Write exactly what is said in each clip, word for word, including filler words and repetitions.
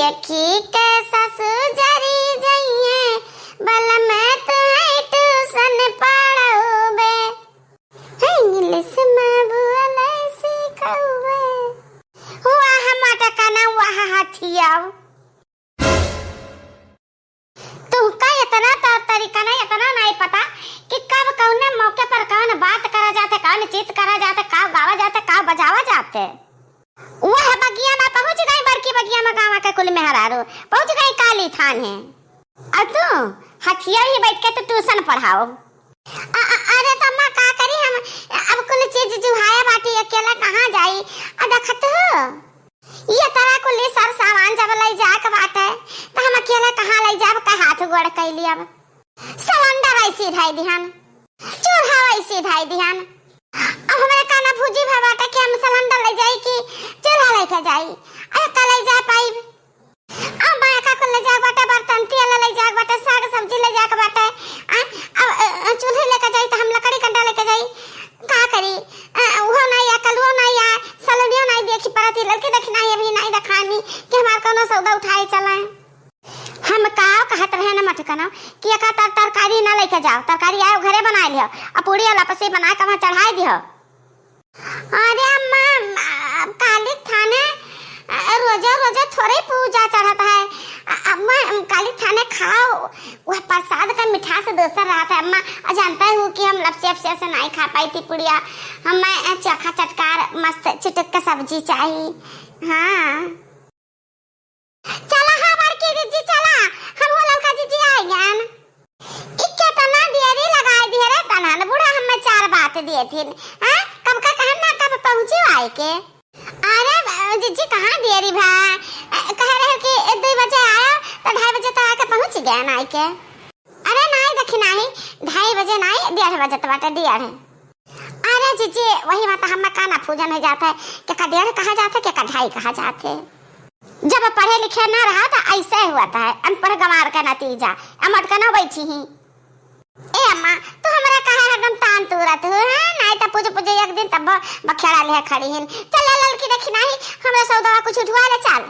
देखी के ससुर जरी जइहे, बलम तू है ट्यूशन पढ़ाउबे। English में बोले सिखाउबे। वाह मटकना, वाह हथियाव। तुहका इतना त-, तरीका नहीं, इतना नहीं पता कि कब कौने मौके पर कौन बात करा जाते, कौन चीत करा जाते, का गावा जाते, का बजावा जाते। वह बगिया में पहुँच गई, बड़की बगिया में गाँव के कुल मेहरारू पहुँच गई काली थाने। और तू हथिया ही बैठ के तू ट्यूशन पढ़ाओ। अ-, अ-, अरे त अम्मा का करी हम, अब कुल चीज जुहाए बाटी, अकेला कहाँ जाई? आ देखत हो, ये तरह कुल सर सामान जब लई जाए के बाटे, त हम अकेला कहाँ लई जाब, का हाथ गोड़ कैली अब। सिलेंडर ऐसी धाई दिहन, चूल्हा ऐसी धाई दिहन। अब हमरे काना फूजी भा बाटे कि हम सिलेंडर लई जाई कि चूल्हा लेके जाई? अरे का लई जाए पाइब? अब माया का कुल ले जाए बाटे, बर्तन तेल ले जाए बाटे, साग सब्जी ले जाए बाटे। आ, अब, अ, अ, चूल्हे लेके जाई त हम लकड़ी कंडा लेके जाई, का करी? अ, उहो नहीं आ, कलुओ नहीं आ, सलनियो नहीं देखी परत ही, लड़की देखी नहीं, अभी नहीं देखानी कि हमार कौनो सौदा उठाए चलाए। हम का कहत रहे न मटकना कि एका तर-, तरकारी ना लेके जाओ, तरकारी आयो घरे बनाए लियो, आ पूड़ी और लपसी बना के वहाँ चढ़ाए दियो। अरे अम्मा, अ, काली थाने, अ, रोजे रोजे थोड़े पूजा चढ़त है। अ, अम्मा, काली थाने खाओ, वह प्रसाद का मिठास दोसर रहत है अम्मा। अ, जानते हो कि हम लपसे अपसे से नहीं खा पाई थी पुड़िया, हम, अ, चोखा चटकार मस्त चिटक के सब्जी चाही। हाँ। चला हाँ बड़की जिज्जी, चला, हम हो ललका जिज्जी आइगन। ई केतना देरी लगाए दिहे रे, तनहन बूढ़ा हमें चार बात दिए थिन। हाँ, कब का कहन ना कब पहुँची आए के। अरे, अ, जिज्जी कहाँ देरी भा? अ, कहे रहे कि ए, दुई बजे आया, तो ढाई बजे तक आके पहुँच गया ना आए के। अरे नाई देखी नाई, ढाई बजे नाई, डेढ़ बजे तो बाटे डेढ़। अरे जिज्जी, वही बात हम काना फूजन हो जात है, केका डेढ़ कहा जात है, केका ढाई कहा जात है। जब पढ़े लिखे ना रहा तो ऐसे हुआ था, अनपढ़ गंवार का नतीजा। अमट का ना बैठी ही। ए अम्मा, तू हमरा काहे हरदम तान तूरत हो, हैं? नाई तो पूजे पूजे एक दिन तब बखेड़ा लिहा खड़ी हिन। चल ले ललकी देखी नाई, हमरा सौदवा कुछ उठवा ले, चल।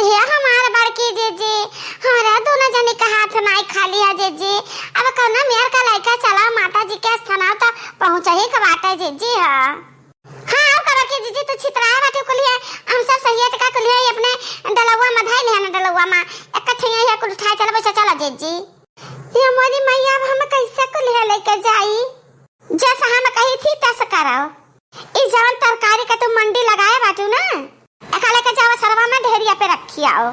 हे हमार बड़की जिज्जी, हमरा दोनों जनी का हाथ नाई खाली है जिज्जी। अब कौनो मेहर का लइका चला माता जी के स्थान तो पहुँचही के बाटे जिज्जी। हाँ, हाँ, अब का बड़की जिज्जी तू छितराए बाटी कुलिया, हम सब सहियत का कुलिया अपने डलौआ में धाई लिहा ना डलौआ में, एक कठिया है कुल उठाए चल बैठा चला जिज्जी। ये मोरी मैया, अब हम कैसे कुलिया लेके जाई? जैसा हम कही थी तैसा कराओ। ई जवन तरकारी का तू मंडी लगाए बाटू ना, एका लेके जाओ सरवा में ढेरिया पे रखी आओ।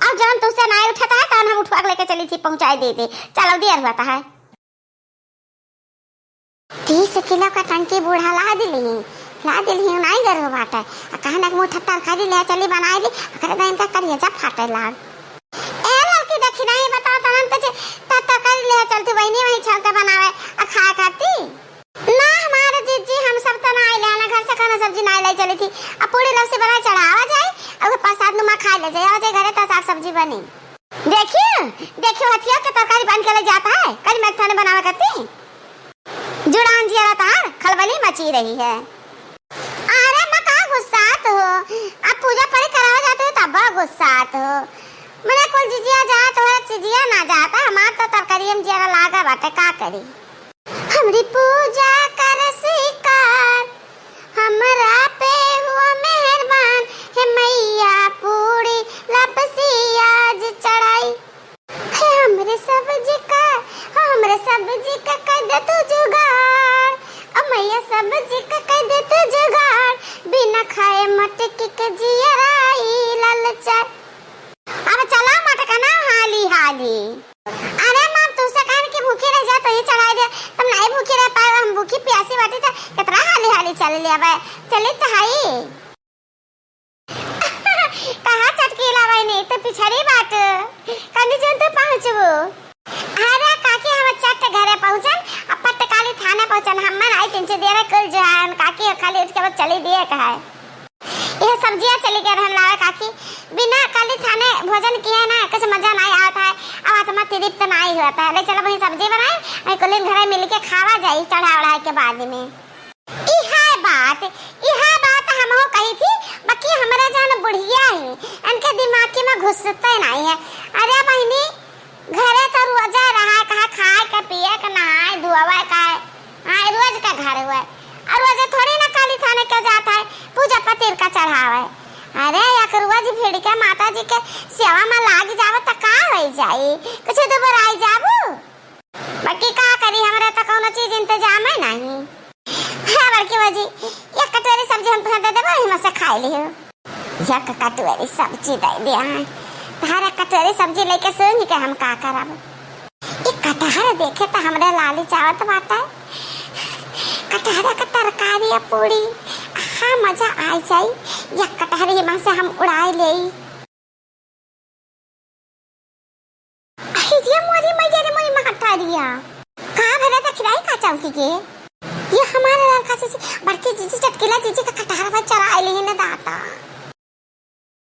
अब जवन तुझसे नाई उठता है तवन हम उठवा के लेके चली थी, पहुँचाई दे दे। चलो देर हुआ है। तीस किलो का टंकी बूढ़ा ला दिली, ला दिली, नाई गरु बाटे। आ कहना कि मुठा तरकारी ले चली बनाई ली, अकरे दाइन का करिया जा फाटे लाग। ए लड़की देखी नहीं बताओ तनन कुछ त-, तरकारी ले चलती बहनी वही चलते बनावे आ खाए खाती। ना हमारे जिज्जी हम सब तो ना आइले ना घर से खाना सब्जी ना ले चली थी। अब पूरी लपसी बना चढ़ावा जाए, अब प्रसाद नुमा खा ले जाए, आवा जाए घरे तो साग सब्जी बनी। देखियो, देखियो हथिया के तरकारी बन के ले जाता है, कल मैं थाने बनावे करती। जुड़ान जिया तार खलबली मची रही है। अरे मैं का गुस्सात हो, अब पूजा पाठ करावा जाते हो तब गुस्सात हो। मने कुल जिजिया जात हो, चिजिया ना जाता, हमार तो तरकारी में जिया लागा बाटे, का करी? हमरी पूजा कर स्वीकार, हमरा पे हुआ मेहरबान, हे मैया पूरी लपसी आज चढ़ाई। हे हमरे सब्जी का, हो हमरे सब्जी का कर दे तू जुगाड़, ओ मैया सब्जी का कर दे तू जुगाड़, बिना खाए मटकी के जियराई ललचाए। अब चला मटकना हाली हाली। अरे माँ, तुझसे कहन कि भूखी रह जा, तो ही चढ़ाई दे, तब नहीं भूखी रह पाए, हम भूखी प्यासी बाटी तो कितना हाली हाली चल लिया बे, चली तो हाई। कहाँ चटकीला बहिनी, तो पिछड़ी बाट, कनी जन तो पहुँचबू। अरे काकी, हम चट घरे पहुँचन, अब पट्ट काली थाने पहुँचन, हम मन आई तीन से देर कुल जो है, काकी खाली उठ के बस चली दिए कहा है। यह सब्जियां चली गए रहन लावे काकी, बिना काली थाने भोजन किए ना कुछ मजा नहीं आता है, अब आत्मा तृप्त नहीं होता है। ले चलो वही सब्जी बनाए, वही कुलिन घरे मिल के खावा जाई चढ़ा उढ़ाए के बाद में। इहे बात, इहे बात हमहू कही थी, बाकी हमरे जौन बुढ़िया ही, इनके दिमाग नाकी में घुसते नहीं है। अरे बहिनी, घरे तो रोजे रहा, कहा खाए के, पिए के, नहाए धोवे के, हाँ, रोज के घर हुए। और रोजे थोड़ी ना काली थाने के जात है, पूजा पतिर का चढ़ावे। अरे, एक रोज भिड़ के माता जी के सेवा में लाग जावे तो का हो जाई? कुछ दुबराई जाबू? बाकी का करी, हमरे तो कौनो चीज इंतजाम है नहीं। हाँ बड़की भौजी, एक कटोरी सब्जी हम तुहें दे देबो, हिमा से खाए लिहो। एक कटोरी सब्जी दे दिया है, तारे कटोरी सब्जी लेके सूंघ के हम का करब? एक कटहर देखे तो हमरे लाली चावत बाटे, कटहर के तरकारी या पूरी, हाँ मजा आ जाई। एक कटहर हिमा से हम उड़ाए लेई। अरे मोरी मैया रे, मोरी महतारिया। का भला त खिलाई का चौकी के? ये हमारे लाल खासी से बड़की जीजी, चटकीला जीजी का